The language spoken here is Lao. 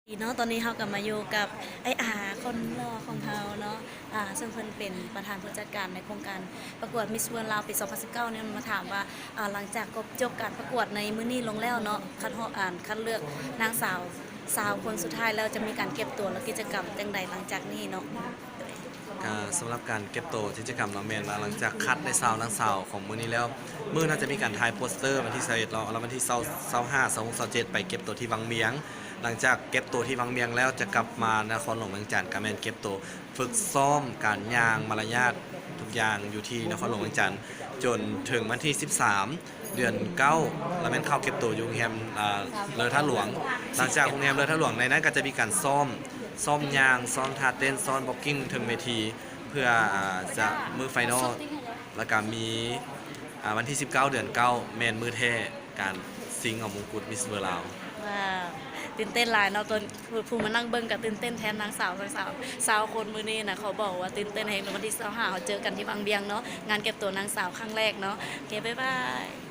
ເນາະ ຕອນນີ້ເຮົາກໍມາຢູ່ກັບອ້າຍອາຄົນຫຼໍ່ຂອງເຮົາເນາະ ອ່າ ເຊິ່ງເພິ່ນເປັນປະທານຜູ້ຈັດການໃນໂຄງການປະກວດ Miss World ລາວ ປີສອງພັນສິບເກົ້າ ນີ້ ມາຖາມວ່າ ອ່າ ຫຼັງຈາກຈົບ ຈົບການປະກວດໃນມື້ນີ້ລົງແລ້ວເນາະ ຄັດຮອບ ອ່າ ຄັດເລືອກນາງສາວ ຊາວຄົນສຸດທ້າຍແລ້ວ ຈະມີການເກັບຕົວ ແລະ ກິດຈະກຳຈັ່ງໃດຫຼັງຈາກນີ້ເນາະ? ກະສຳລັບການເກັບໂຕກິດຈະກຳເນາະ ແມ່ນວ່າຫຼັງຈາກຄັດໄດ້ຊາວນາງສາວຂອງມື້ນີ້ແລ້ວ ມື້ໜ້າຈະມີການຖ່າຍໂປສເຕີວັນທີຊາວເອັດເນາະ ແລ້ວວັນທີຊາວ ຊາວຫ້າ ຊາວຫົກ ຊາວເຈັດ ໄປເກັບໂຕທີ່ວັງວຽງ. ຫຼັງຈາກເກັບໂຕທີ່ວັງວຽງແລ້ວ ຈະກັບມານະຄອນຫຼວງວຽງຈັນ ກະແມ່ນເກັບໂຕຝຶກຊ້ອມການຍ່າງ ມາລະຍາດ ທຸກຢ່າງຢູ່ທີ່ນະຄອນຫຼວງວຽງຈັນ ຈົນເຖິງວັນທີສິບສາມ ເດືອນເກົ້າ ລະແມ່ນເຂົ້າເກັບໂຕຢູ່ໂຮງແຮມ ເລີທ່າຫຼວງ. ຫຼັງຈາກໂຮງແຮມເລີທ່າຫຼວງ ໃນນັ້ນກໍຈະມີການຊ້ອມ ຊ້ອມຍ່າງ ຊ້ອມທ່າເຕັ້ນ ຊ້ອມ blocking ເທິງເວທີ ເພື່ອ ອ່າ ຈະມື້ final ລະກະມີ ອ່າ ວັນທີສິບເກົ້າ ເດືອນເກົ້າ ແມ່ນມື້ແທ້ການຊິງເອົາມົງກຸດ Miss World ລາວ. ວ້າວ ຕື່ນເຕັ້ນຫຼາຍເນາະ ຕົວຜູ້ມານັ່ງເບິ່ງກໍຕື່ນເຕັ້ນແທນນາງສາວທັງຊາວ ຊາວຄົນມື້ນີ້ນະ ຂໍບອກວ່າຕື່ນເຕັ້ນແຮງ. ວັນທີຊາວຫ້າ ເຮົາເຈີກັນທີ່ວັງວຽງເນາະ ງານເກັບໂຕນາງສາວຄັ້ງແລກເນາະ. ໂອເຄ ບາຍບາຍ.